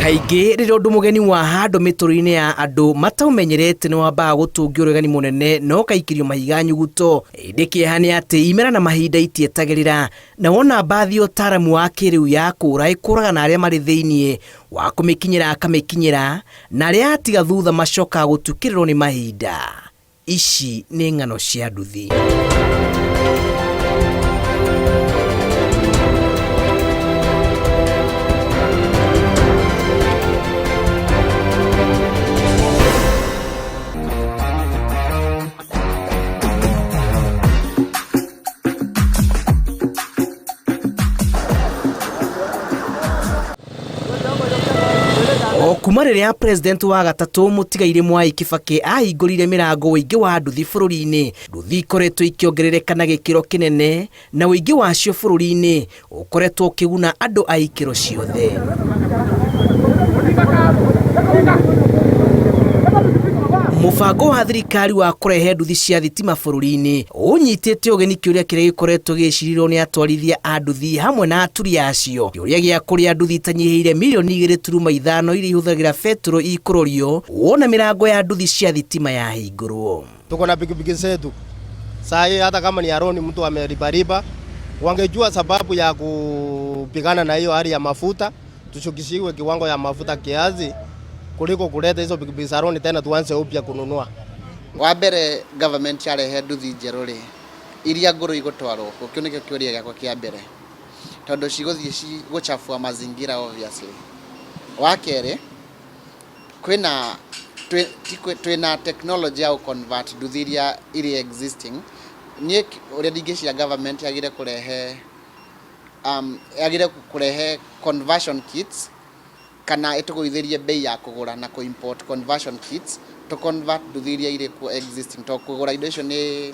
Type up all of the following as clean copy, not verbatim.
Kaingĩ rĩrĩa ũndũ mũgeni wa handũ mĩtũrĩre-inĩ ya andũ mataũmenyerete nĩ wambaga gũtũngio ũregani mũnene na ũkaikĩrio mahiga nyuguto. Ĩndĩ kĩeha nĩ atĩ imera na mahinda itietagĩrĩra, na wona mbathi ya ũtaaramu wa kĩrĩu ya kũũra ĩkũraga na arĩa marĩ thĩinĩ wa kũmĩkinyĩra akamĩkinyĩra, na arĩa atiga thutha macokaga gũtukĩrĩrwo nĩ mahinda. Ici nĩ ng'ano cia nduthi. O kuma rĩrĩa president wa gatatũ mũtigairĩ Mwai Kibaki ahingũrire mĩrango ũingĩ wa nduthi bũrũri-inĩ, nduthi ikoretwo ikĩongerereka na gĩkĩro kĩnene na ũingĩ wacio bũrũri-inĩ ũkoretwo ũkĩguna andũ a ikĩro ciothe. Mũbango wa thirikari wa kũrehe nduthi cia thitima bũrũri-inĩ ũnyitĩte ũgeni kĩũria kĩrĩa gĩkoretwo gĩgĩcirirwo nĩ atwarithia a nduthi hamwe na aturi acio, kĩũria gĩa kũrĩa nduthi itanyihĩire mirioni 2.5 iria ihũthagĩra betũrũ ikũrorio wona mĩrango ya nduthi cia thitima yahingũrwo. Tuko na pikipiki zetu saa hii, hata kama ni Aroni mtu ameribariba, wangejua sababu ya kupigana na hiyo hali ya mafuta, tushukishiwe kiwango ya mafuta kiasi kuliko kuleta hizo pikipiki za Aroni tena tuanze upya kununua. Wa mbere government yarehe nduthi njerũ rĩ, iria ngũrũ igũtwarwo kũ? Kĩu nĩkĩo kĩũria gĩakwa kĩa mbere, tondũ cigũthiĩ gũchafua mazingira obviously. Wa kerĩ, kwĩna twĩna technology ya gũ convert nduthi iria irĩ existing. Niĩ ũrĩa ndingĩciria government yagĩrĩire kũrehe yagĩrĩire kũrehe conversion kits kana ĩtũgũithĩrie bei ya kũgũra na kũ import conversion kits to convert nduthi iria irĩ kuo existing, tondũ kũgũra indo icio nĩ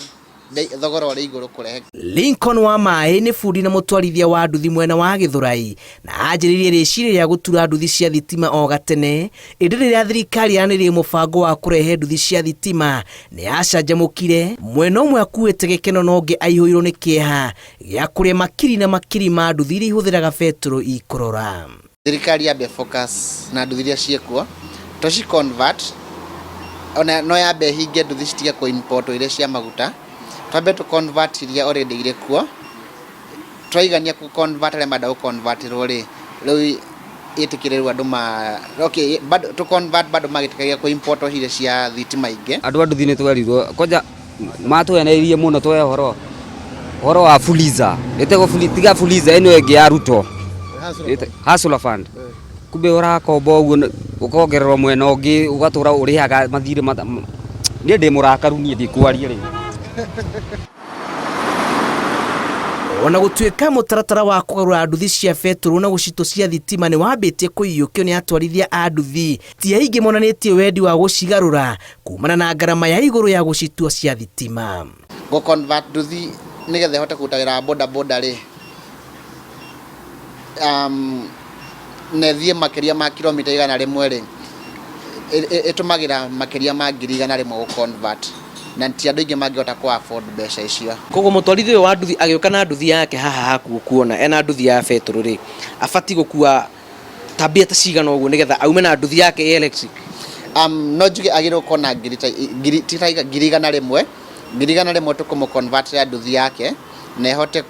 thogora ũrĩ igũrũ kũrehe. Lincoln wa Maĩ nĩ bundi na mũtwarithia wa nduthi mwena wa Gĩthũrai na anjĩrĩirie rĩciria rĩa gũtura nduthi cia thitima o gatene, ĩndĩ rĩrĩa thirikari yanĩrĩire mũbango wa kũrehe nduthi cia thitima nĩ yacanjamũkire, mwena ũmwe akuĩte gĩkeno na ũngĩ aihũirwo nĩ kĩeha gĩa kũrĩa makiri na makiri ma nduthi iria ihũthĩraga betũrũ ikũrora. Thirikari yambe focus na nduthi iria ciĩkuo tũci convert, ona no yambe ĩhinge nduthi citige kũ import iria cia maguta, twambe tũ convert iria already irĩ kuo, twaigania kũ convert arĩa marenda gũ convert rwo rĩ, rĩu ĩtĩkĩre rĩu andũ ma okay bado tũ convert bado magĩtĩkagia kũ import iria cia thitima ingĩ. Andũ a nduthi nĩ twerirwo kwanja matwenereirie mũno twe ũhoro ũhoro wa Fuliza ĩtagwo tiga Fuliza ĩno ĩngĩ ya Ruto Hustler Fund, kumbe ũrakomba ũguo ũkongererwo mwena ũngĩ ũgatũra ũrĩhaga mathirĩ. Niĩ ndĩ mũrakaru, niĩ ndikwaria rĩu. Ona gũtuĩka mũtaratara wa kũgarũra nduthi cia betũrũ na gũcitũ cia thitima nĩ wambĩtie kũiyũkio nĩ atwarithia a nduthi, ti aingĩ monanĩtie wendi wa gũcigarũra kumana na ngarama ya igũrũ ya gũcitua cia thitima. Gũ convert nduthi nĩgetha ĩhote kũruta wĩra wa boda boda rĩ, na ĩthiĩ makĩria ma kilomita 100 rĩ, ĩtũmagĩra makĩria ma 100,000 gũ convert, na ti andũ aingĩ mangĩhota kũ afford mbeca icio. Koguo mũtwarithia ũyũ wa nduthi agĩũka na nduthi yake haha haku ũkuona ena nduthi ya betũrũ rĩ, abatiĩ gũkua ta mbia ta cigana ũguo nĩgetha aume na nduthi yake ĩ electric? No njuge agĩrĩirwo gũkorwo na ngiri ta ngiri ti ta 100,000, 100,000 tũkũmũ convert ya nduthi yake na ĩhote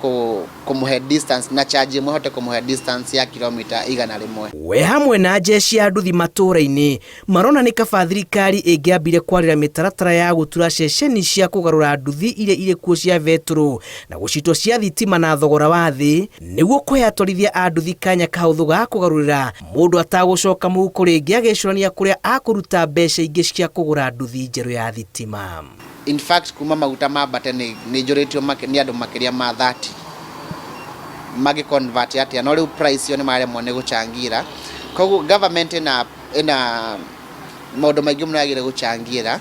kũmũhe distance na charge ĩmwe ĩhote kũmũhe distance ya kilomita 100. We hamwe na njeci ya nduthi matũũra-inĩ marona nĩ kaba thirikari ĩngĩambire kwarĩra mĩtaratara ya gũtura ceceni cia kũgarũra nduthi iria irĩ kuo cia betũrũ na gũcitua cia thitima na thogora wa thĩ, nĩguo kũhe atwarithia a nduthi kanya kahũthũ ga kũgarũrĩra mũndũ atagũcoka mũhuko rĩngĩ agĩcũrania kũrĩa akũruta mbeca ingĩ cia kũgũra nduthi njerũ ya thitima. In fact, kuma maguta mambate nĩ njũrĩtio nĩ andũ makĩria ma 30 magĩ convert atĩa, no rĩu price ĩyo nĩ maremwo nĩ gũchangira. Koguo government ĩna maũndũ maingĩ mũno yagĩrĩire gũchangira,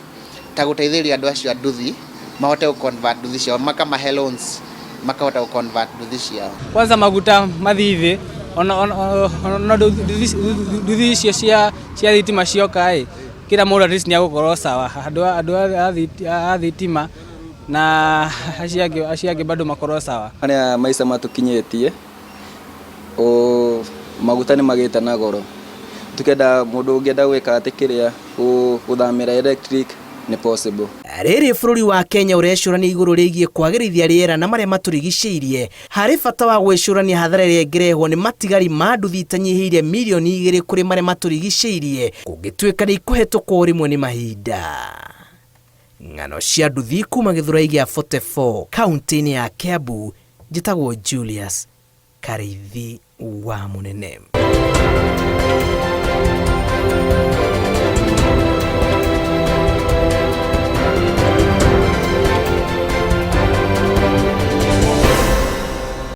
ta gũteithĩrĩria andũ acio a nduthi mahote gũ convert nduthi ciao, makamahe loans makahota gũ convert nduthi ciao. Kwanza maguta mathiĩ thĩ, ona nduthi icio cia thitima cioka ĩ, kila mũndũ at least nĩ egũkorwo sawa, andũ a thitima na acio angĩ bado makorwo sawa. Harĩa maica matũkinyĩtie, maguta nĩ magĩte na goro. Tukenda mũndũ ũngĩenda gwĩka atĩ kĩrĩa gũthamĩra electric nĩ possible. Rĩrĩ bũrũri wa Kenya ũrecũrania igũrũ rĩgiĩ kwagĩrithia rĩera na marĩa matũrigicĩirie, harĩ bata wa gwĩcũrania hathara ĩrĩa ĩngĩrehwo nĩ matigari ma nduthi itanyihĩire mirioni 2 kũrĩ marĩa matũrigicĩirie kũngĩtuĩka nĩ ikũhetũkwo rĩmwe nĩ mahinda. Ng'ano cia nduthi kuma Gĩthũrai gĩa 44 kaunti-inĩ ya Kiambu, njĩtagwo Julius Karĩithi wa Mũnene.